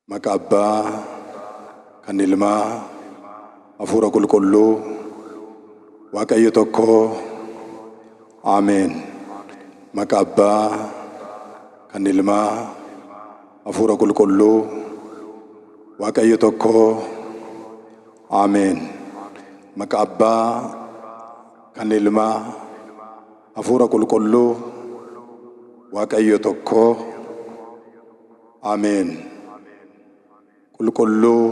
Maqaa Abbaa, kan Ilmaa, Hafuura Qulqulluu, Waaqayyo tokko, Ameen. Maqaa Abbaa, kan Ilmaa, Hafuura Qulqulluu, Waaqayyo tokko, Ameen. Maqaa Abbaa, kan Ilmaa, Hafuura Qulqulluu, Waaqayyo tokko, Ameen. Qulqulluu,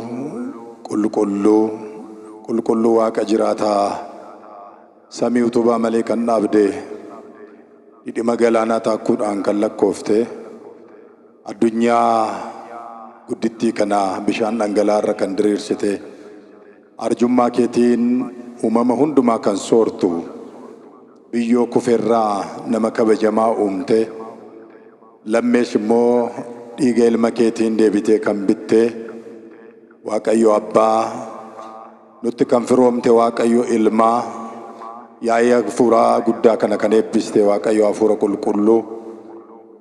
qulqulluu, qulqulluu Waaqa jiraataa, samii utubaa malee kan dhaabde, dhidhima galaanaa taakkuudhaan kan lakkoofte, addunyaa guddittii kana bishaan dhangala'aa irra kan diriirsite, arjummaa keetiin uumama hundumaa kan soortu, biyyoo kuferraa nama kabajamaa uumte, lammees immoo dhiiga ilma keetiin deebitee kan bitte, Waaqayyo Abbaa, nutti kan firoomte Waaqayyo Ilmaa, yaa'ii hafuuraa guddaa kana kan eebbiste Waaqayyo Hafuura Qulqulluu,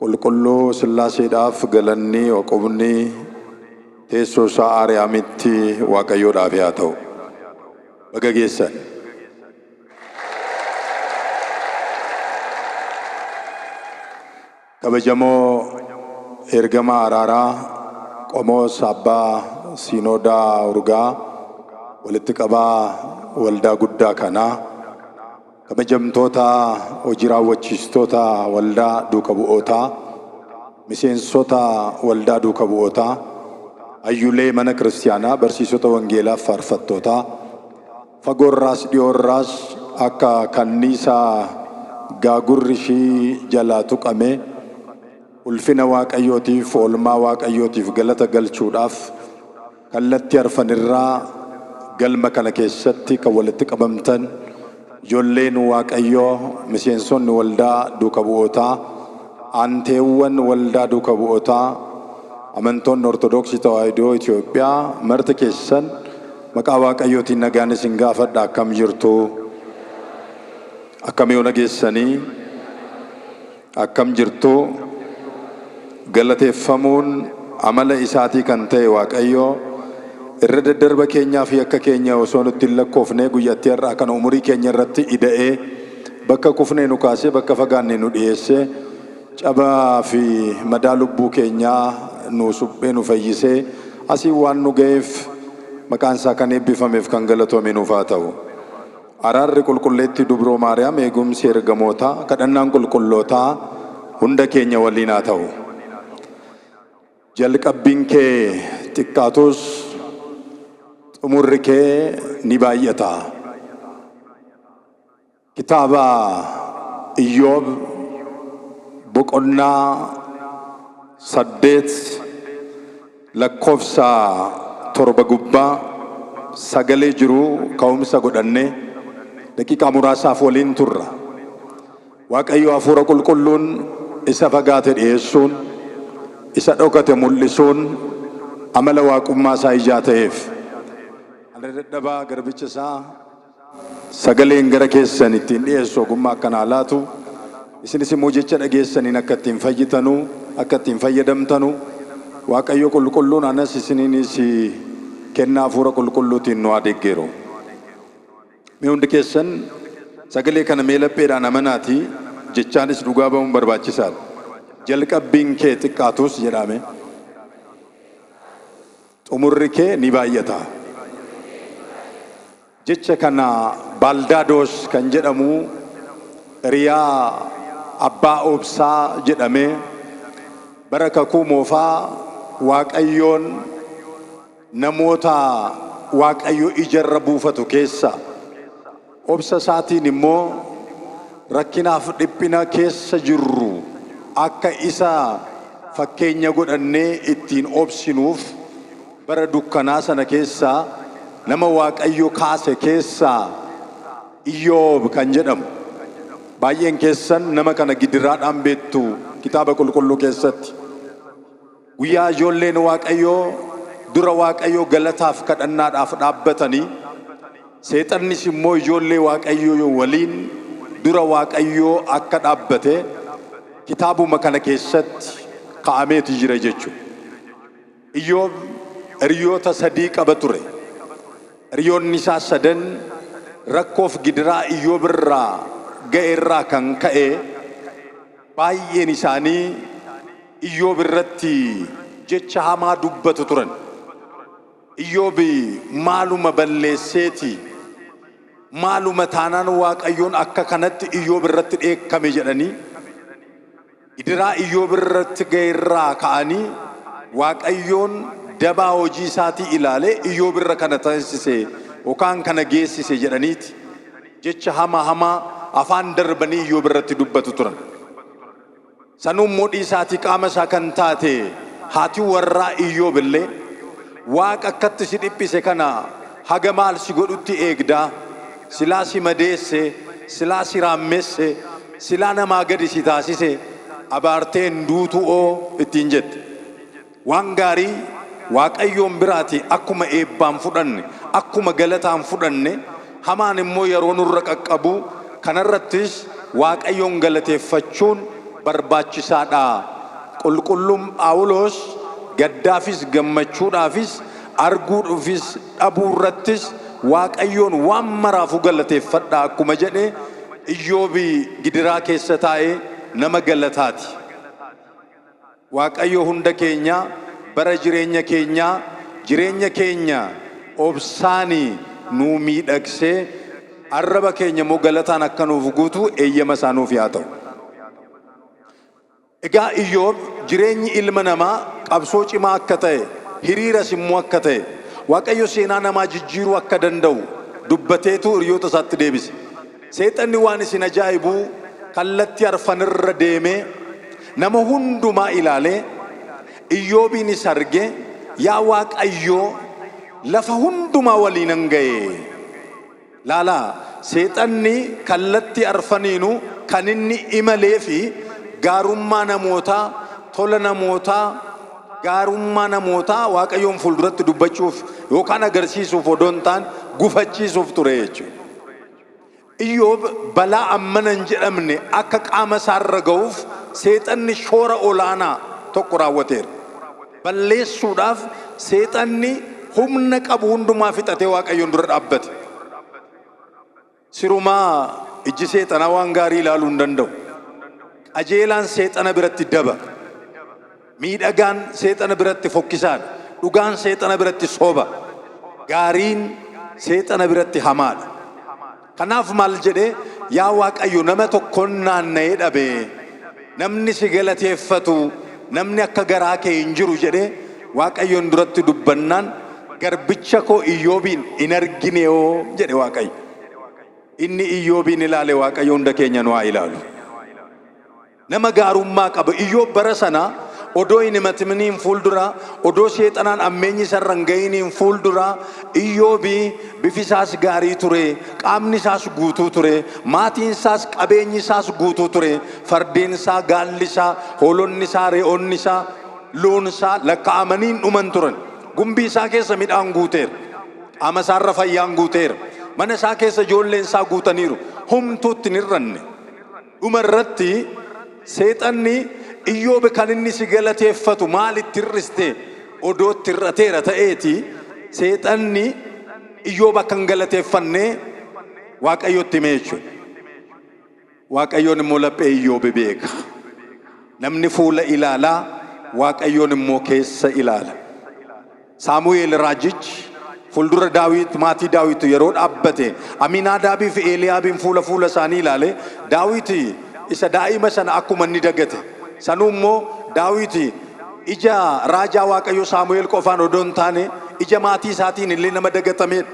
Qulqulluu Sillaaseedhaaf galanni oqubni teessoo isaa Aariyaamitti Waaqayyoodhaaf haa ta'u. Baga geessan. Kabajamoo ergamaa araaraa Qomoos Abbaa Siinoodaa Urgaa, walitti qabaa waldaa guddaa kanaa, kabajamtoota hojii raawwachiistoota waldaa duuka bu'ootaa, miseensota waldaa duuka bu'ootaa, hayyulee mana kiristaanaa, barsiisota wangeelaaf faarfattootaa, fagoorraas dhiyoorraas akka kanniisaa gaagurri ishii jalaa tuqame ulfina Waaqayyootiif, oolmaa Waaqayyootiif galata galchuudhaaf kallattii arfanirraa galma kana keessatti kan walitti qabamtan ijoolleen Waaqayyoo, miseensonni waldaa duuka bu'ootaa, aanteewwan waldaa duuka bu'ootaa, amantoonni Ortodoksii Tawaahidoo Itoophiyaa marti keessan maqaa Waaqayyootiin nagaan isin gaafadha. Akkam jirtu? Akkam yoo nageessanii? Akkam jirtu? Galateeffamuun amala isaatii kan ta'e Waaqayyo irra daddarba keenyaa fi akka keenya osoo nutti hin lakkoofne guyyaatti har'aa kana umurii keenya irratti ida'ee bakka kufnee nu kaasee bakka fagaanne nu dhiyeessee cabaa fi madaa lubbuu keenyaa nu suphee nu fayyisee asii waan nu ga'eef maqaan isaa kan eebbifameef kan galatoome nuuf haa ta'u. Araarri Qulqulleettii Dubroo Maariyaam, eegumsi ergamootaa, kadhannaan qulqullootaa hunda keenya waliin haa ta'u. Jalqabbiin kee xiqqaatus xumurri kee ni baay'ata. Kitaaba Iyyoob boqonnaa 8 lakkoofsa 7 gubbaa sagalee jiru ka'umsa godhannee daqiiqaa muraasaaf waliin turra. Waaqayyo Hafuura Qulqulluun isa fagaate dhiyeessuun, isa dhokate mul'isuun amala waaqummaa isaa ijaa ta'eef. Ana dadhabaa garbicha isaa sagaleen gara keessan ittiin dhiyeessu ogummaa akkanaa laatu, isinis immoo jecha dhageessaniin akka ittiin fayyitanu, akka ittiin fayyadamtanu, Waaqayyo Qulqulluun anas isiniinis kennaa Hafuura Qulqulluutiin nu haa deeggeru. Mee hundi keessan sagalee kana mee lapheedhaan amanaatii jechaanis dhugaa ba'uun barbaachisaadha. Jalqabbiin kee xiqqaatus jedhame, xumurri kee ni baay'ata. Jecha kana Baaldaadoos kan jedhamu hiriyaa abbaa obsaa jedhamee bara kakuu moofaa Waaqayyoon namoota Waaqayyo ijarra buufatu keessa, obsa isaatiin immoo rakkinaaf dhiphina keessa jirru akka isa fakkeenya godhannee ittiin obsinuuf bara dukkanaa sana keessaa nama Waaqayyo kaase keessaa Iyyoob kan jedhamu. Baay'een keessan nama kana gidiraadhaan beektu kitaaba qulqulluu keessatti. Guyyaa ijoolleen Waaqayyoo dura Waaqayyoo galataaf kadhannaadhaaf dhaabbatanii, seexannis immoo ijoollee Waaqayyoo waliin dura Waaqayyoo akka dhaabbate kitaabuma kana keessatti kaa'ameetu jira jechuudha. Iyyoob hiriyoota sadii qaba ture. Hiriyoonni isaa sadan rakkoof gidiraa Iyyoob irraa ga'e irraa kan ka'e baay'een isaanii Iyyoob irratti jecha hamaa dubbatu turan. Iyyoob maaluma balleesseeti, maaluma taanaan Waaqayyoon akka kanatti Iyyoob irratti dheekkame jedhanii gidiraa Iyyoob irratti ga'e irraa ka'anii Waaqayyoon dabaa hojii isaatii ilaalee Iyyoob irra kana taasise yookaan kana geessise jedhaniiti jecha hamaa hamaa afaan darbanii Iyyoob irratti dubbatu turan. Sanuu immoo dhiisaatii qaama isaa kan taate haati warraa Iyyoob illee, Waaqa akkatti si dhiphise kana haga maal si godhutti eegdaa? Silaa si madeesse, silaa si raammesse, silaa namaa gadi si taasise, abaartee hin duutu'oo ittiin jette. Waan gaarii Waaqayyoon biraatii akkuma eebbaan fudhanne, akkuma galataan fudhanne, hamaan immoo yeroo nurra qaqqabu kanarrattis Waaqayyoon galateeffachuun barbaachisaadha. Qulqulluun Phaawuloos gaddaafis gammachuudhaafis, arguudhufis dhabuu irrattis Waaqayyoon waan maraafuu galateeffadhaa akkuma jedhe Iyyoobi gidiraa keessa taa'ee nama galataati. Waaqayyo hunda keenya bara jireenya keenyaa jireenya keenya obsaani nuu miidhagsee arraba keenya immoo galataan akka nuuf guutu eeyyama isaa nuuf yaa ta'u. Egaa Iyyoob jireenyi ilma namaa qabsoo cimaa akka ta'e, hiriiras immoo akka ta'e, Waaqayyo seenaa namaa jijjiiruu akka danda'u dubbateetu hiriyoota isaatti deebise. Seexanni waan isin ajaa'ibu kallattii arfanirra deemee nama hundumaa ilaalee Iyyoobiinis arge, yaa Waaqayyo lafa hundumaa waliinan ga'e. Laalaa, seexanni kallattii arfaniinuu kan inni imalee fi gaarummaa namootaa, tola namootaa, gaarummaa namootaa Waaqayyoon fuulduratti dubbachuuf yookaan agarsiisuuf odoo hin taane gufachiisuuf ture jechuudha. Iyyoob balaa ammana hin jedhamne akka qaama isaarra ga'uuf seexanni shoora olaanaa tokko raawwateera. Balleessuudhaaf seexanni humna qabu hundumaa fixatee Waaqayyoon dura dhaabbate. Sirumaa ijji seexanaa waan gaarii ilaaluu hin danda'u. Qajeelaan seexana biratti daba. Miidhagaan seexana biratti fokkisaadha. Dhugaan seexana biratti soba. Gaariin seexana biratti hamaadha. Kanaaf maal jedhee, yaa Waaqayyo nama tokkon naanna'ee dhabe, namni si galateeffatu, namni akka garaa kee hin jiru jedhee Waaqayyoon duratti dubbannaan garbicha koo Iyyoobiin hin argineoo jedhe Waaqayyo. Inni Iyyoobiin ilaale Waaqayyo hunda keenya nu haa ilaalu. Nama gaarummaa qaba. Iyyoob bara sana odoo hin himataminiin fuuldura, odoo seexanaan ammeenyi isarra hin ga'iniin fuuldura, Iyyoobi bifi isaas gaarii ture, qaamni isaas guutuu ture, maatiin isaas qabeenyi isaas guutuu ture, fardeen isaa, gaalli isaa, hoolonni isaa, re'oonni isaa, loon isaa lakkaa'amanii hin dhuman turan. Gumbii isaa keessa midhaan guuteera. Qaama isaarra fayyaan guuteera. Mana isaa keessa ijoolleen isaa guutaniiru. Homtuu itti hin hir'anne. Dhuma irratti seexanni Iyyoob kan inni si galateeffatu maal itti hir'iste odoo itti hir'ateera ta'eeti seexanni Iyyoob akka hin galateeffanne Waaqayyotti hime jechuudha. Waaqayyoon immoo laphee Iyyoob beeka. Namni fuula ilaalaa Waaqayyoon immoo keessa ilaala. Saamu'eel raajichi fuuldura Daawit maatii Daawit yeroo dhaabbate Aminaadaabii fi Eeliyaabiin fuula fuula isaanii ilaale Daawit isa daa'ima sana akkuma inni dagate. Sanuu immoo Daawit ija raajaa Waaqayyoo Saamu'eel qofaan odoo hin taane ija maatii isaatiin illee nama dagatameedha.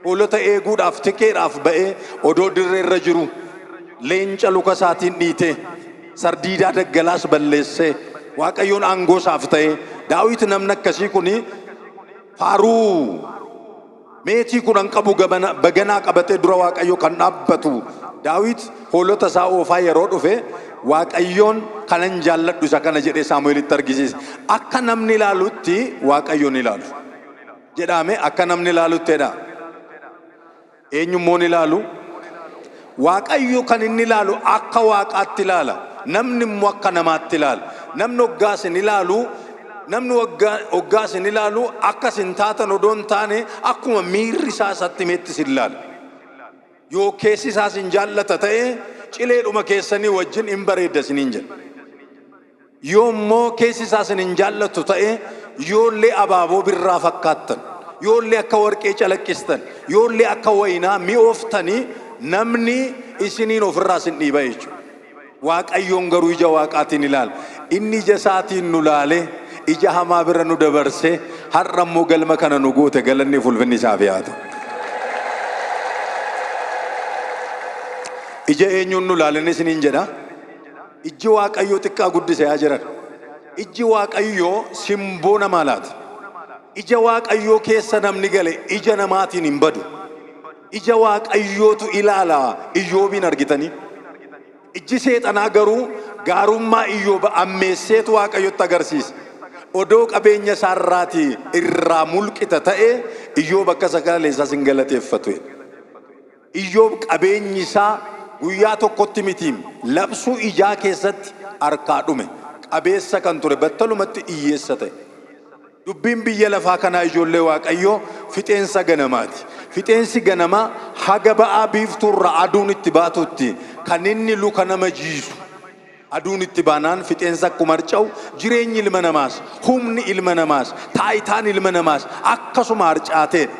Hoolota eeguudhaaf tikeedhaaf ba'ee odoo dirree irra jiru leenca luka isaatiin dhiitee sardiidaa daggalaas balleessee Waaqayyoon aangoo isaaf ta'e Daawit namni akkasii kun faaruu meetii 10 qabu baganaa qabatee dura Waaqayyo kan dhaabbatu Daawit hoolota isaa oofaa yeroo dhufe Waaqayyoon kanan jaalladhu isa kana jedhee Saamu'eelitti argisiise. Akka namni ilaalutti Waaqayyoon ilaalu. Jedhame akka namni ilaalutti jedha. Eenyummoon ilaalu? Waaqayyo kan inni ilaalu akka waaqaatti ilaala. Namni immoo akka namaatti ilaala. Namni hoggaa isin ilaalu Namni waggaa isin ilaalu akka isin taatan odoo hin taane akkuma miirri isaa isatti himetti isin ilaala. Yoo keessi isaa isin jaallata ta'e cileedhuma keessanii wajjin hin bareedda isiniin jedha. Yoo immoo keessi isaa isin hin jaallatu ta'e yoollee abaaboo birraa fakkaattan, yoollee akka warqee calaqqistan, yoollee akka wayinaa mi'ooftanii namni isiniin ofirraa isin dhiiba jechuudha. Waaqayyoon garuu ija Waaqaatiin ilaala. Inni ija isaatiin nu laalee ija hamaa bira nu dabarsee har'a immoo galma kana nu goote galanni fi ulfinni isaaf haa ta'u. Ija eenyuun nu laalan isiniin jedha? Ijji Waaqayyoo xiqqaa guddise yaa jiran. Ijji Waaqayyoo simboo namaa laata. Ija Waaqayyoo keessa namni gale ija namaatiin hin badu. Ija Waaqayyootu ilaala Iyyoobiin argitanii. Ijji seexanaa garuu gaarummaa Iyyoob ammeesseetu Waaqayyotti agarsiisa. Odoo qabeenya isaarraatii irraa mulqita ta'e Iyyoob akka sagalee isaas hin galateeffatu. Iyyoob qabeenyi isaa guyyaa tokkotti mitiim labsuu ijaa keessatti harkaa dhume. Qabeessa kan ture battalumatti hiyyeessa ta'e. Dubbiin biyya lafaa kanaa ijoollee Waaqayyoo fixeensa ganamaati. Fixeensi ganamaa haga ba'aa biiftuurra aduun itti baatutti kan inni luka nama jiisu. Aduun itti baanaan fixeensa akkuma harca'u jireenyi ilma namaas, humni ilma namaas, taayitaan ilma namaas akkasuma harcaateedha.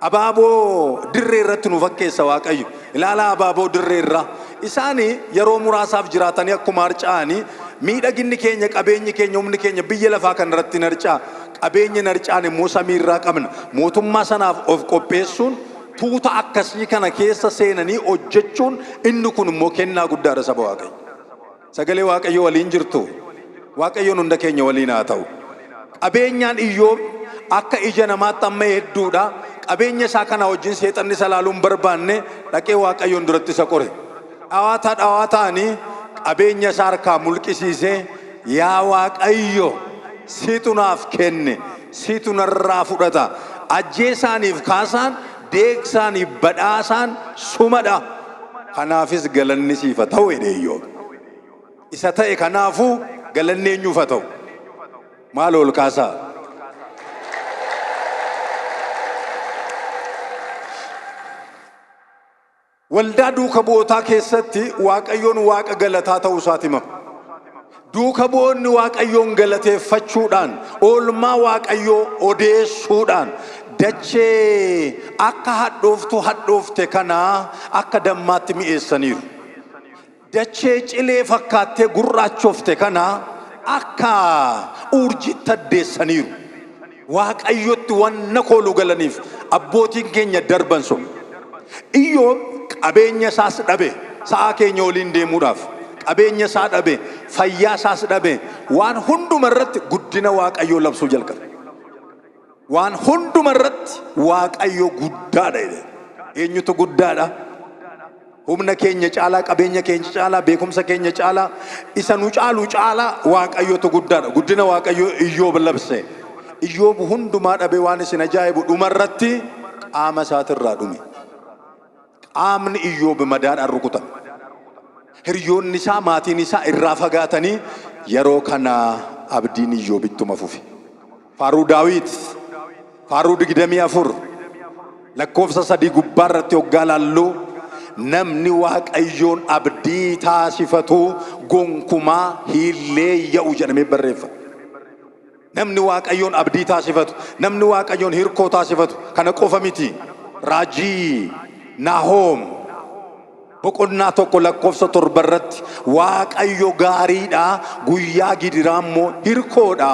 Abaaboo dirree irratti nu fakkeessa Waaqayyo. Ilaalaa abaaboo dirree irraa. Isaani yeroo muraasaaf jiraatanii akkuma harca'anii miidhaginni keenya, qabeenyi keenya, humni keenya biyya lafaa kana irratti hin harca'a. Qabeenya hin harcaane immoo samii irraa qabna. Mootummaa sanaaf of qopheessuun tuuta akkasii kana keessa seenanii hojjechuun inni kun immoo kennaa guddaadha saba Waaqayyo. Sagalee Waaqayyo waliin jirtu. Waaqayyoon hunda keenya waliin haa ta'u. Qabeenyaan Iyyoob akka ija namaatti amma hedduudha. Qabeenya isaa kana wajjin seexanni isa ilaaluu hin barbaanne dhaqee Waaqayyoon duratti isa qore. Dhawaataa dhawaa ta'anii qabeenya isaa harkaa mulqisiisee yaa Waaqayyo situ naaf kenne situ narraa fudhata. Ajjeesaaniif kaasaan deegsaaniif badhaasaan sumadha. Kanaafis galanni siif haa ta'u jedhe Iyyoob. Isa ta'e kanaafuu galanni eenyuuf haa ta'u? Maal ol kaasaa? Waldaa duuka bu'ootaa keessatti Waaqayyoon Waaqa galataa ta'uu isaati himama. Duuka bu'oonni Waaqayyoon galateeffachuudhaan, oolmaa Waaqayyoo odeessuudhaan, dachee akka hadhooftuu hadhoofte kanaa akka dammaatti mi'eessaniiru. Dachee cilee fakkaattee gurraachofte kana akka uurjiitti addeessaniiru. Waaqayyotti wanna kooluu galaniif abbootiin keenya darban sun. Iyyoob qabeenya isaas dhabe sa'aa keenya waliin deemuudhaaf. Qabeenya isaa dhabe, fayyaa isaas dhabe, waan hunduma irratti guddina Waaqayyoo labsuu jalqabe. Waan hunduma irratti Waaqayyo guddaadha jedhe. Eenyutu guddaadha? Humna keenya caalaa, qabeenya keenya caalaa, beekumsa keenya caalaa, isa nu caalu caalaa Waaqayyotu guddaadha. Guddina Waaqayyoo Iyyoob labse. Iyyoob hundumaa dhabee waan isin ajaa'ibu dhuma irratti qaama isaatirraa dhume. Qaamni Iyyoob madaadhaan rukutame. Hiriyoonni isaa, maatiin isaa irraa fagaatanii yeroo kana abdiin Iyyoob ittuma fufe. Faaruu Daawit, Faaruu 24 lakkoofsa 3 gubbaa irratti hoggaa laallu namni Waaqayyoon abdii taasifatu gonkumaa hin leeyya'u jedhamee barreeffama. Namni Waaqayyoon abdii taasifatu, namni Waaqayyoon hirkoo taasifatu kana qofa miti. Raajii Naahoom boqonnaa 1 lakkoofsa 7 irratti Waaqayyo gaariidha, guyyaa gidiraa immoo hirkoodha.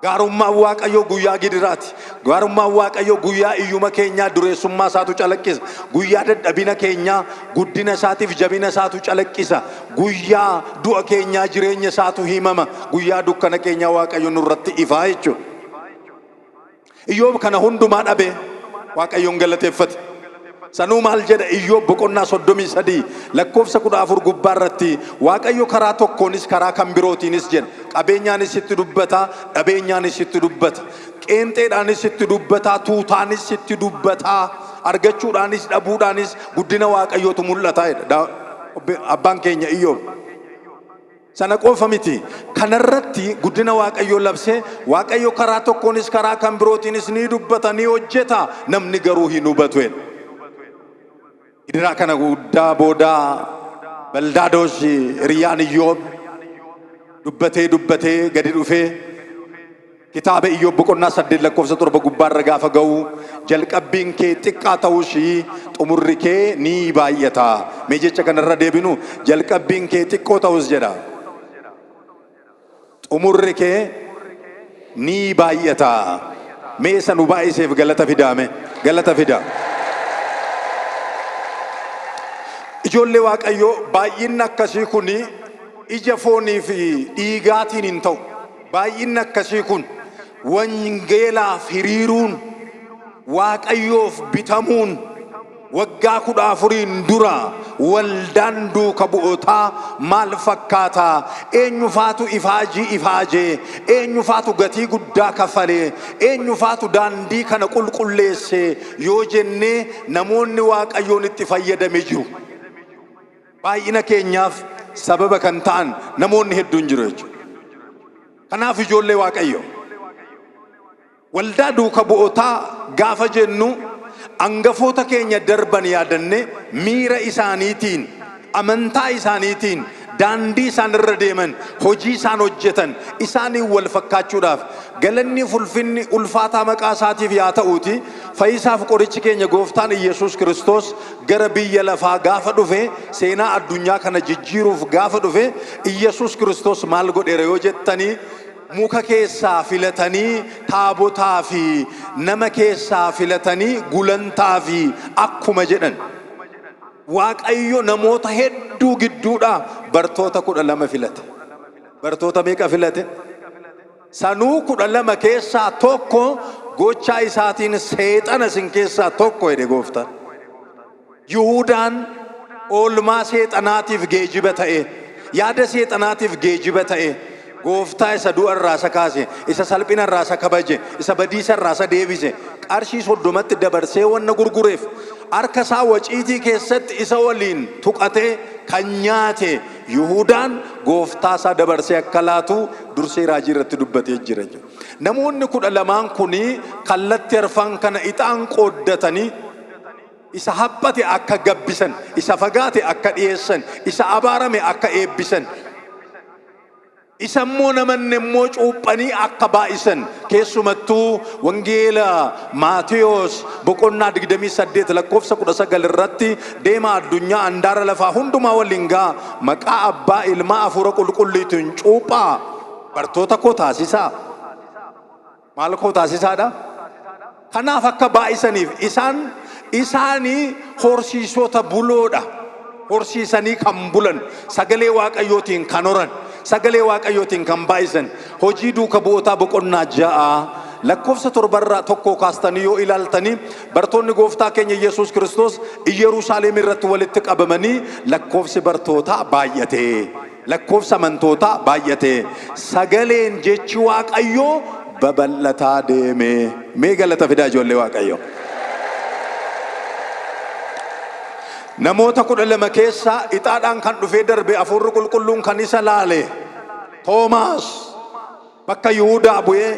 Gaarummaan Waaqayyoo guyyaa gidiraati. Gaarummaan Waaqayyoo guyyaa iyyuma keenyaa dureessummaa isaatu calaqqisa. Guyyaa dadhabina keenyaa guddina isaatiif jabina isaatu calaqqisa. Guyyaa du'a keenyaa jireenya isaatu himama. Guyyaa dukkana keenyaa Waaqayyo nurratti ifaa jechuudha. Iyyoob kana hundumaa dhabe Waaqayyoon galateeffate. Sanuu maal jedha Iyyoob boqonnaa 33 lakkoofsa 14 gubbaa irratti Waaqayyo karaa tokkoonis karaa kan birootiinis jedha. Qabeenyaanis sitti dubbata, dhabeenyaanis sitti dubbata. Qeenxeedhaanis sitti dubbata, tuutaanis sitti dubbata. Argachuudhaanis dhabuudhaanis guddina Waaqayyootu mul'ata jedha. Abbaan keenya Iyyoob. Sana qofa miti. Kanarratti guddina Waaqayyoo labsee Waaqayyo karaa tokkoonis karaa kan birootiinis ni dubbata ni hojjeta namni garuu hin hubatu jedha. Gidiraa kana guddaa booda Beldaadoos hiriyaan Iyyoob dubbatee dubbatee gadi dhufee Kitaaba Iyyoob boqonnaa 8 lakkoofsa 7 gubbaarra gaafa ga'u jalqabbiin kee xiqqaa ta'us xumurri kee ni baay'ata. Mee jecha kanarra deebinu jalqabbiin kee xiqqoo ta'us jedha. Xumurri kee ni baay'ata. Mee isa nu baay'iseef galata fidaame. Galata fida. Ijoollee Waaqayyoo baay'inni akkasii kun ija foonii fi dhiigaatiin hin ta'u. Baay'inni akkasii kun wangeelaaf hiriiruun, Waaqayyoof bitamuun waggaa 14n dura waldaan duuka bu'ootaa maal fakkaata? Eenyufaatu ifaajii ifaajee? Eenyufaatu gatii guddaa kaffalee? Eenyufaatu daandii kana qulqulleesse? Yoo jennee namoonni Waaqayyoon itti fayyadame jiru. Baay'ina keenyaaf sababa kan ta'an namoonni hedduun jiru jechuudha. Kanaaf ijoollee Waaqayyoo waldaa duuka bu'ootaa gaafa jennu angafoota keenya darban yaadanne miira isaaniitiin, amantaa isaaniitiin, daandii isaan irra deeman, hojii isaan hojjetan isaaniin wal fakkaachuudhaaf galanni fulfinni ulfaataa maqaa isaatiif yaa ta'uuti fayyisaaf qorichi keenya gooftaan Iyyasuus Kiristoos gara biyya lafaa gaafa dhufe seenaa addunyaa kana jijjiiruuf gaafa dhufe Iyyasuus Kiristoos maal godheera yoo jettanii muka keessaa filatanii taabotaa fi nama keessaa filatanii gulantaa fi akkuma jedhan Waaqayyo namoota hedduu gidduudhaa bartoota 12 filate. Bartoota meeqa filate? Sanuu 12 keessaa tokko gochaa isaatiin seexana isin keessaa tokko jedhe gooftaan. Yihuudaan oolmaa seexanaatiif geejiba ta'e, yaada seexanaatiif geejiba ta'e, gooftaa isa du'a irraa isa kaase, isa salphina irraa isa kabaje, isa badiisa irraa isa deebise, qarshii 30tti dabarsee wanna gurgureef, harka isaa waciitii keessatti isa waliin tuqatee kan nyaate Yihudaan gooftaa isaa dabarsee akka laatu dursee raajii irratti dubbatee jira. Namoonni 12n kun kallatti arfan kana ixaan qooddatanii isa haphate akka gabbisan, isa fagaate akka dhiyeessan, isa abaarame akka eebbisan, Isa immoo namanne immoo cuuphanii akka baay'isan keessumattuu wangeela Maatewos boqonnaa 28 lakkoofsa 19 irratti deemaa addunyaa andaara lafaa hundumaa waliin ga'a maqaa abbaa ilmaa hafuura qulqulliitiin cuuphaa bartoota koo taasisaa. Maal koo taasisaadha? Kanaaf akka baay'isaniif isaan isaanii horsiisota buloodha. Horsiisanii kan bulan, sagalee Waaqayyootiin kan horan, sagalee Waaqayyootiin kan baay'isan. Hojii duuka bu'ootaa boqonnaa 6 lakkoofsa torbarraa tokkoo kaastanii yoo ilaaltanii bartoonni gooftaa keenya Yesuus Kiristoos Iyyerusaalem irratti walitti qabamanii lakkoofsi bartootaa baay'ate. Lakkoofsa amantootaa baay'ate. Sagaleen jechi Waaqayyoo babal'ataa deeme. Mee galata fidaa ijoollee Waaqayyoo. Namoota 12 keessaa ixaadhaan kan dhufee darbe hafuurri qulqulluun kan isa laale Toomaas Bakka Yihuudaa bu'ee,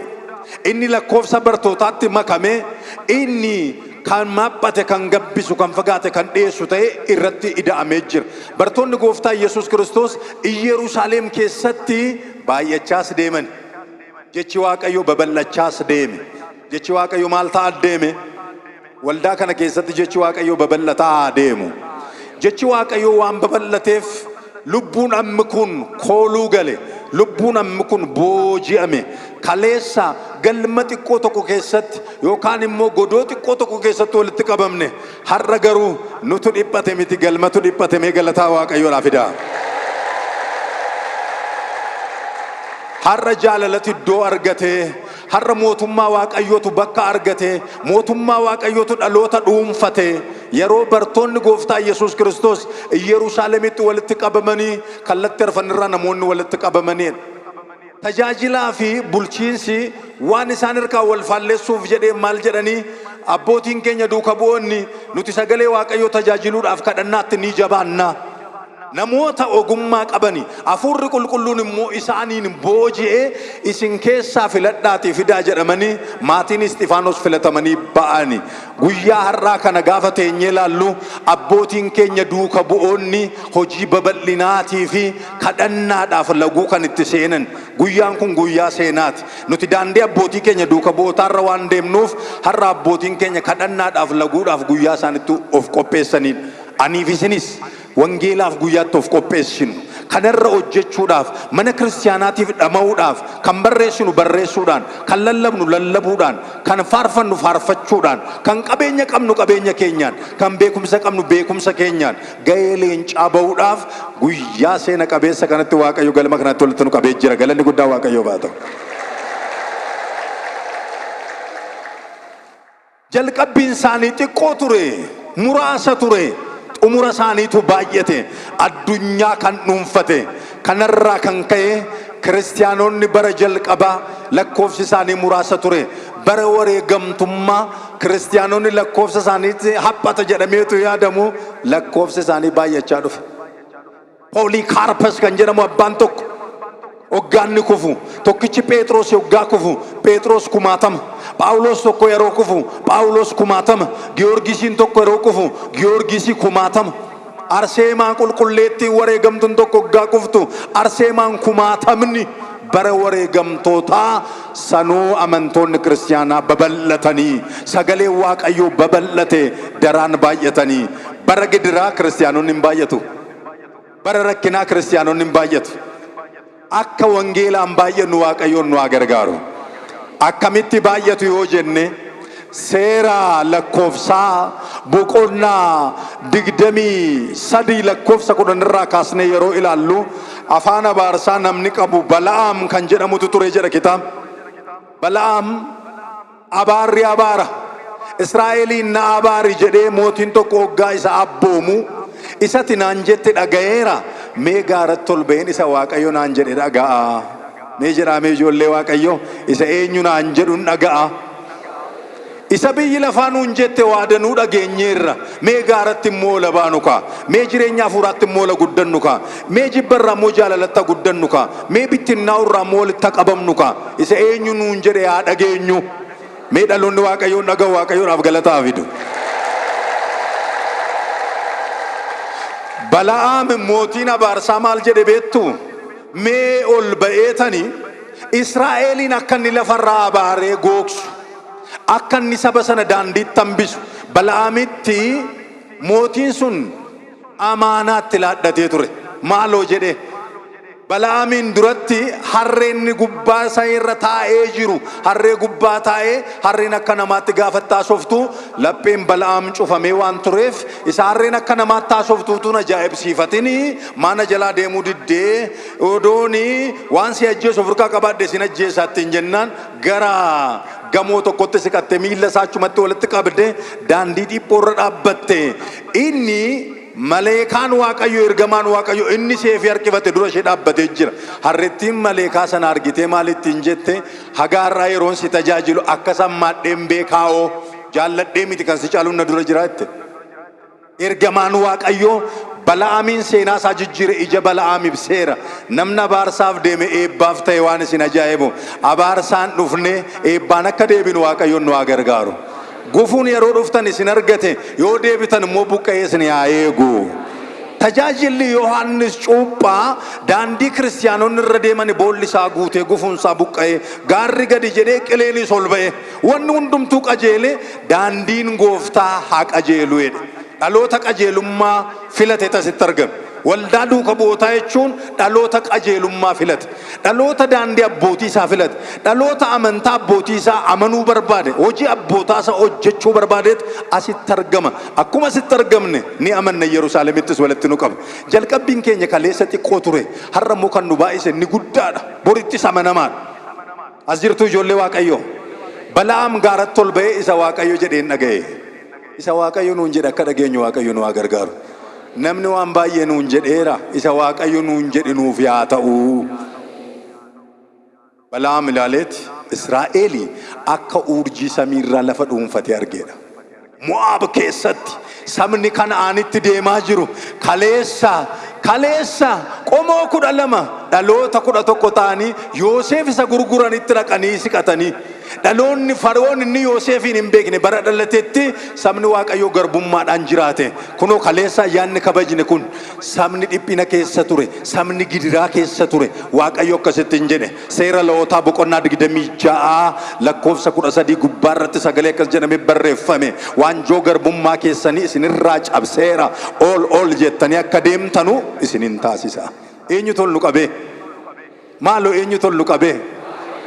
inni lakkoofsa bartootaatti makamee, inni kan haphate kan gabbisu, kan fagaate kan dhiyeessu ta'ee irratti ida'amee jira. Bartoonni Gooftaa Yesuus Kiristoos Iyyerusaalem keessatti baay'achaas deeman. Jechi Waaqayyoo babal'achaas deeme. Jechi Waaqayyoo maal ta'aa deeme? Waldaa kana keessatti jechi Waaqayyoo babal'ataa haa deemu. Jechi Waaqayyoo waan babal'ateef lubbuun ammi kun kooluu gale. Lubbuun ammi kun booji'ame. Kaleessa galma xiqqoo tokko keessatti yookaan immoo godoo xiqqoo tokko keessatti walitti qabamne. Har'a garuu nutu dhiphate miti galmatu dhiphate mee galataa Waaqayyoodhaa fidaa. Har'a jaalalatu iddoo argate. Har'a mootummaa Waaqayyootu bakka argate, mootummaa Waaqayyootu dhaloota dhuunfate. Yeroo bartoonni gooftaa Yesuus Kiristoos Iyyerusaalemitti walitti qabamanii kallatti arfanirraa namoonni walitti qabamanii tajaajilaa fi bulchiinsi waan isaan harkaa wal faalleessuuf jedhee maal jedhanii abbootiin keenya duuka bu'oonni nuti sagalee Waaqayyoo tajaajiluudhaaf kadhannaatti ni jabaanna. Namoota ogummaa qabani, Hafuurri Qulqulluun immoo isaaniin booji'ee isin keessaa filadhaatii fidaa jedhamanii maatiin Isxifaanos filatamanii ba'ani. Guyyaa har'aa kana gaafa teenyee ilaallu abbootiin keenya duuka bu'oonni hojii babal'inaatii fi kadhannaadhaaf laguu kan itti seenan. Guyyaan kun guyyaa seenaati. Nuti daandii abbootii keenya duuka bu'ootaarra waan deemnuuf har'a abbootiin keenya kadhannaadhaaf laguudhaaf guyyaa isaan itti of qopheessaniidha. Aniif isinis wangeelaaf guyyaatti of qopheessinu. Kanarra hojjechuudhaaf, mana kiristiyaanaatiif dhama'uudhaaf, kan barreessinu barreessuudhaan, kan lallabnu lallabuudhaan, kan faarfannu faarfachuudhaan, kan qabeenya qabnu qabeenya keenyaan, kan beekumsa qabnu beekumsa keenyaan ga'ee leencaa ba'uudhaaf guyyaa seena qabeessa kanatti Waaqayyo galma kanatti walitti nu qabee jira. Galanni guddaa Waaqayyoof haa ta'u. Jalqabbiin isaanii xiqqoo ture, muraasa ture, xumura isaaniitu baay'ate, addunyaa kan dhuunfate. Kanarraa kan ka'e kiristiyaanonni bara jalqabaa lakkoofsi isaanii muraasa ture. Bara wareegamtummaa kiristiyaanonni lakkoofsa isaaniitti haphata jedhameetu yaadamu lakkoofsi isaanii baay'achaa dhufe. Pooliikaarpas kan jedhamu abbaan tokko hoggaa inni kufu, tokkichi Phexros hoggaa kufu Phexros kumaatama, Phaawulos tokko yeroo kufu Phaawulos kumaatama, Giyoorgisiin tokko yeroo kufu Giyoorgisii kumaatama, Arseemaa qulqulleettiin wareegamtuun tokko hoggaa kuftu Arseemaan kumaatamni. Bara wareegamtootaa sanuu amantoonni kiristiyaanaa babal'atanii, sagaleen Waaqayyoo babal'ate, daraan baay'atanii. Bara gidiraa kiristiyaanonni hin baay'atu. Bara rakkinaa kiristiyaanonni hin baay'atu. Akka wangeelaan baay'annu Waaqayyoon nu haa gargaaru. Akkamitti baay'atu yoo jenne, seera lakkoofsaa boqonnaa 23 lakkoofsa 10 irraa kaasnee yeroo ilaallu, afaan abaarsaa namni qabu Bala'aam kan jedhamutu ture jedha kitaabni. Bala'aam abaarri abaara. Israa'eliin na abaari jedhee mootiin tokko hoggaa isa abboomu, isati naan jette dhaga'eera, mee gaaratti ol ba'een isa Waaqayyo naan jedhe dhaga'a. Mee jedhaa, mee ijoollee Waaqayyo, isa eenyu naan jedhuun dhaga'a. Isa biyyi lafaa nuun jette waa danuu dhageenyeerra. Mee gaaratti immoo ola baanu kaa. Mee jireenya hafuuraatti immoo ola guddannu kaa. Mee jibba irraa immoo jaalalatti haa guddannu kaa. Mee bittinnaa'uu irraa immoo walitti haa qabamnu kaa. Isa eenyu nuun jedhe haa dhageenyu. Mee dhaloonni Waaqayyoon dhaga'u Waaqayyoodhaaf galata haa fidu. Bala'aam mootiin abaarsaa maal jedhe beektu? Mee ol ba'eetani Israa'eliin akka inni lafarraa abaaree googsu, akka inni saba sana daandiitti hambisu Bala'aamitti mootiin sun amaanaatti laadhatee ture. Maaloo jedhee Bala'aamiin duratti harreen gubbaa isaa irra taa'ee jiru, harree gubbaa taa'ee, harreen akka namaatti gaafa haasoftu lapheen Bala'aam cufamee waan tureef, isa harreen akka namaatti haasoftuutu na ajaa'ibsiifatini, maana jalaa deemuu diddee, odooni waan si ajjeesu of harkaa qabaadhe sin ajjeesaa ittiin jennaan, gara gamoo tokkotti siqatte, miilla isaa achumatti walitti qabde, daandii dhiphoo irra dhaabbatte. Inni maleekaan Waaqayyo, ergamaan Waaqayyo inni seefii harkifate dura ishee dhaabbatee jira. Harrettiin maleekaa sana argitee maal ittiin jette? Haga har'aa yeroon si tajaajilu akka sammaadheen beekaa'oo jaalladhee miti, kan si caaluun na dura jira jette. Ergamaan Waaqayyoo Bala'aamiin seenaa isaa jijjiire, ija Bala'aam ibseera. Namni abaarsaaf deeme eebbaaf ta'e waan isin ajaa'ibu. Abaarsaan dhufne eebbaan akka deebinu Waaqayyoon nu haa gargaaru. Gufuun yeroo dhuftan isin argate yoo deebitan immoo buqqa'ee isin haa eegu. Tajaajilli Yohaannis Cuuphaa daandii kiristiyaanonni irra deeman boolli isaa guutee, gufuun isaa buqqa'ee, gaarri gadi jedhee, qileenis ol ba'e, wanni hundumtuu qajeele, daandiin gooftaa haa qajeelu jedhe. Dhaloota qajeelummaa filate asitti argame. Waldaa duuka bu'ootaa jechuun dhaloota qajeelummaa filate. Dhaloota daandii abbootii isaa filate. Dhaloota amantaa abbootii isaa amanuu barbaade. Hojii abbootaa isaa hojjechuu barbaadetu asitti argama. Akkuma asitti argamne ni amanna, Yerusaalemittis walitti nu qaba. Jalqabbiin keenya kaleessa xiqqoo ture. Har'a immoo kan nu baay'ise inni guddaadha. Borittis amanamaadha. As jirtu ijoollee Waaqayyoo. Bala'aam gaaratti ol ba'ee isa Waaqayyo jedheen dhaga'e. Isa Waaqayyo nuun jedhe akka dhageenyu Waaqayyo nu haa gargaaru. Namni waan baay'ee nuun jedheera. Isa Waaqayyo nuun jedhe nuuf haa ta'u. Bala'aam ilaaleeti Israa'eeli akka urjii samiirraa lafa dhuunfatee argeedha. Mo'aab keessatti sabni Kana'aanitti deemaa jiru kaleessa Kaleessa qomoo 12 dhaloota 11 ta'anii Yooseef isa gurguranitti dhaqanii siqatanii, dhaloonni Fara'oon inni Yooseefiin hin beekne bara dhalatetti sabni Waaqayyoo garbummaadhaan jiraate. Kunoo kaleessa ayyaanni kabajne kun sabni dhiphina keessa ture, sabni gidiraa keessa ture. Waaqayyo akkasitti hin jedhe. Seera Lewwotaa boqonnaa 26 lakkoofsa 13 gubbaa irratti sagalee akkas jedhamee barreeffame. Waanjoo garbummaa keessanii isinirraa cabseera. Ol ol jettanii akka deemtanu isinin taasisa. Eenyu tollu qabee? Maaloo, eenyu tollu qabee?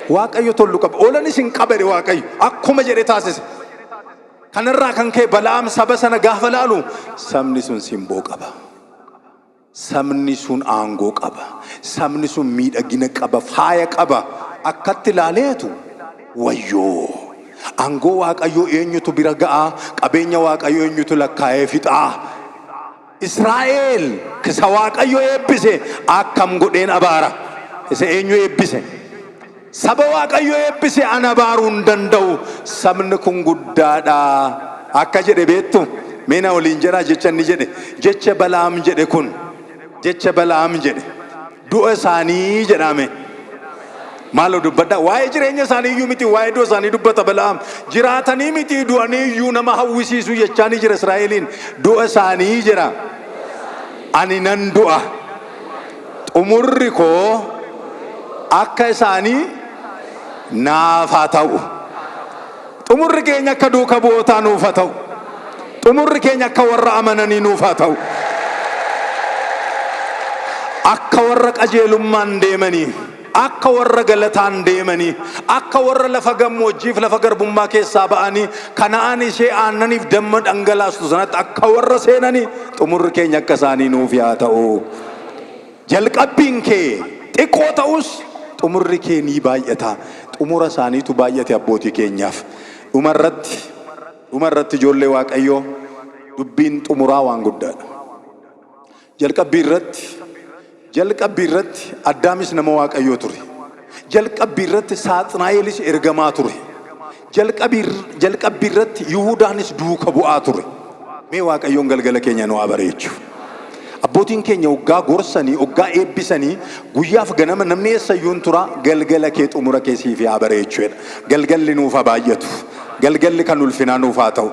Waaqayyo tollu qabe. Olan isin qabere Waaqayyo. Akkuma jedhe taasise. Kanarraa kan ka'e Bala'aam saba sana gaafa laalu, sabni sun simboo qaba. Sabni sun aangoo qaba. Sabni sun miidhagina qaba, faaya qaba. Akkatti ilaaleetu, wayyoo! Aangoo Waaqayyoo eenyutu bira ga'aa? Qabeenya Waaqayyoo eenyutu lakkaa'ee fixaa? Israa'el isa Waaqayyo eebbise akkam godheen abaara? Isa eenyu eebbise? Saba Waaqayyo eebbise an abaaruu hin danda'u. Sabni kun guddaadha. Akka jedhe beektu? Mee na waliin jedhaa jecha inni jedhe. Jecha Bala'aam jedhe kun. Jecha Bala'aam jedhe. Du'a isaanii jedhame. Maaloo dubbadhaa. Waa'ee jireenya isaanii iyyuu miti, waa'ee du'a isaanii dubbata Bala'aam. Jiraatanii miti, du'anii iyyuu nama hawwisiisu jechaa ni jira Israa'eliin. Du'a isaanii jedha. Ani nan du'a. Xumurri koo akka isaanii naaf haa ta'u. Xumurri keenya akka duuka bu'ootaa nuuf haa ta'u. Xumurri keenya akka warra amananii nuuf haa ta'u. Akka warra qajeelummaan deemanii, akka warra galataan deemanii, akka warra lafa gammoojjiif lafa garbummaa keessaa ba'anii Kana'aan ishee aannaniif damma dhangalaastu sanatti akka warra seenanii, xumurri keenya akka isaanii nuuf haa ta'u. Jalqabbiin kee xiqqoo ta'us xumurri kee ni baay'ata. Xumura isaaniitu baay'ate abbootii keenyaaf. Dhumarratti, ijoollee Waaqayyoo, dubbiin xumuraa waan guddaadha. Jalqabbii irratti Addaamis nama Waaqayyoo ture. Jalqabbii irratti Saaxinaa'elis ergamaa ture. Jalqabbii irratti Yihuudaanis duuka bu'aa ture. Mee Waaqayyoon galgala keenya nu haa bareechu. Abbootiin keenya waggaa gorsanii, waggaa eebbisanii, guyyaaf ganama namni eessayyuu hin tura, galgala kee, xumura kee siif haa bareechu jedha. Galgalli nuuf haa baay'atu. Galgalli kan ulfinaa nuuf haa ta'u.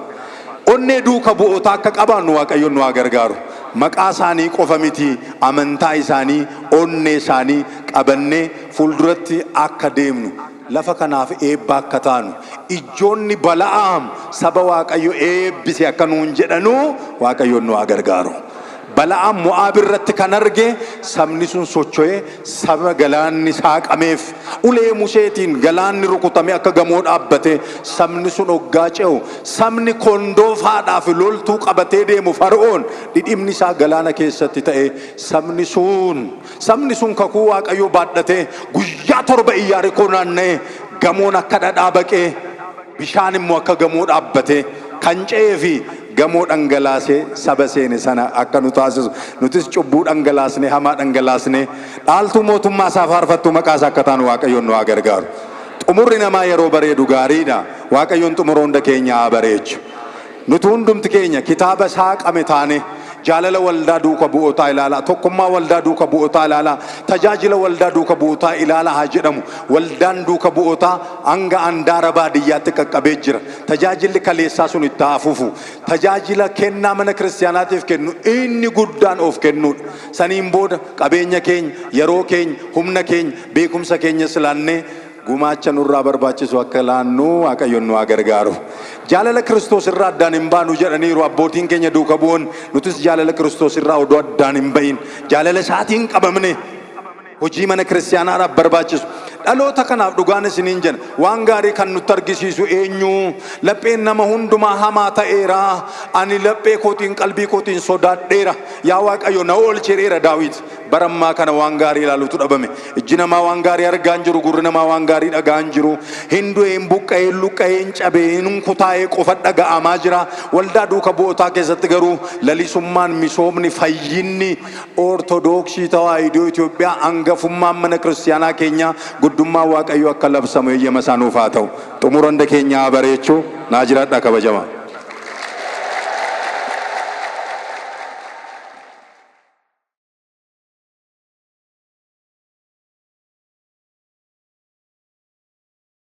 Onnee duuka bu'ootaa akka qabaannu Waaqayyoon nu haa gargaaru. Maqaa isaanii qofa miti, amantaa isaanii, onnee isaanii qabannee fuulduratti akka deemnu, lafa kanaaf eebba akka taanu, ijjoonni Bala'aam saba Waaqayyo eebbise akka nuun jedhanuu Waaqayyoon nu haa gargaaru. Bala'aam Mo'aab irratti kan arge, sabni sun socho'ee, saba galaanni saaqameef, ulee Museetiin galaanni rukutame akka gamoo dhaabbate, sabni sun hoggaa ce'u, sabni kondoofaadhaaf loltuu qabatee deemu Fara'oon dhidhimni isaa galaana keessatti ta'e, sabni sun kakuu Waaqayyoo baadhatee guyyaa 7 Iyyaarikoo naanna'e, gamoon akka dhadhaa baqee, bishaan immoo akka gamoo dhaabbate, kan ce'ee fi gamoo dhangalaasee saba seene sana akka nu taasisu, nutis cubbuu dhangalaasne, hamaa dhangalaasne, dhaaltuu mootummaa isaa faarfattuu maqaa isaa akka taanu Waaqayyoon nu haa gargaaru. Xumurri namaa yeroo bareedu gaariidha. Waaqayyoon xumura hunda keenya haa bareechu. Nuti hundumti keenya kitaaba saaqame taane, jaalala waldaa duuka bu'ootaa ilaalaa, tokkummaa waldaa duuka bu'ootaa ilaalaa, tajaajila waldaa duuka bu'ootaa ilaalaa haa jedhamu. Waldaan duuka bu'ootaa hanga andaara baadiyyaatti qaqqabee jira. Tajaajilli kaleessaa sun itti haa fufu. Tajaajila kennaa mana kiristaanaatiif kennu inni guddaan of kennuudha. Saniin booda qabeenya keenya, yeroo keenya, humna keenya, beekumsa keenya silaannee gumaacha nurraa barbaachisu akka laannu Waaqayyoon nu haa gargaaru. Jaalala Kiristoos irraa addaan hin baanu jedhaniiru abbootiin keenya duuka bu'oon. Nutis jaalala Kiristoos irraa odoo addaan hin bahin, jaalala isaatiin qabamne, hojii mana kiristaanaadhaaf barbaachisu. Dhaloota kanaaf dhugaan isiniin jenna. Waan gaarii kan nutti argisiisu eenyu? Lapheen nama hundumaa hamaa ta'eera. Ani laphee kootiin, qalbii kootiin sodaadheera. Yaa Waaqayyo, na oolcheera Daawit. Bara ammaa kana waan gaarii ilaalutu dhabame. Ijji namaa waan gaarii argaa hin jiru, gurri namaa waan gaarii dhagaa hin jiru. Hin du'e, hin buqqa'e, hin luqqa'e, hin cabe, hin kutaa'e qofa dhaga'amaa jira. Waldaa duuka bu'ootaa keessatti garuu lalisummaan, misoomni, fayyinni Ortodoksii Tawaahidoo Itoophiyaa, hangafummaan mana kiristaanaa keenyaa, guddummaan Waaqayyoo akka labsamu eeyyama isaa nuuf haa ta'u. Xumura hunda keenyaa haa bareechuu. Naa jiraadhaa, kabajama.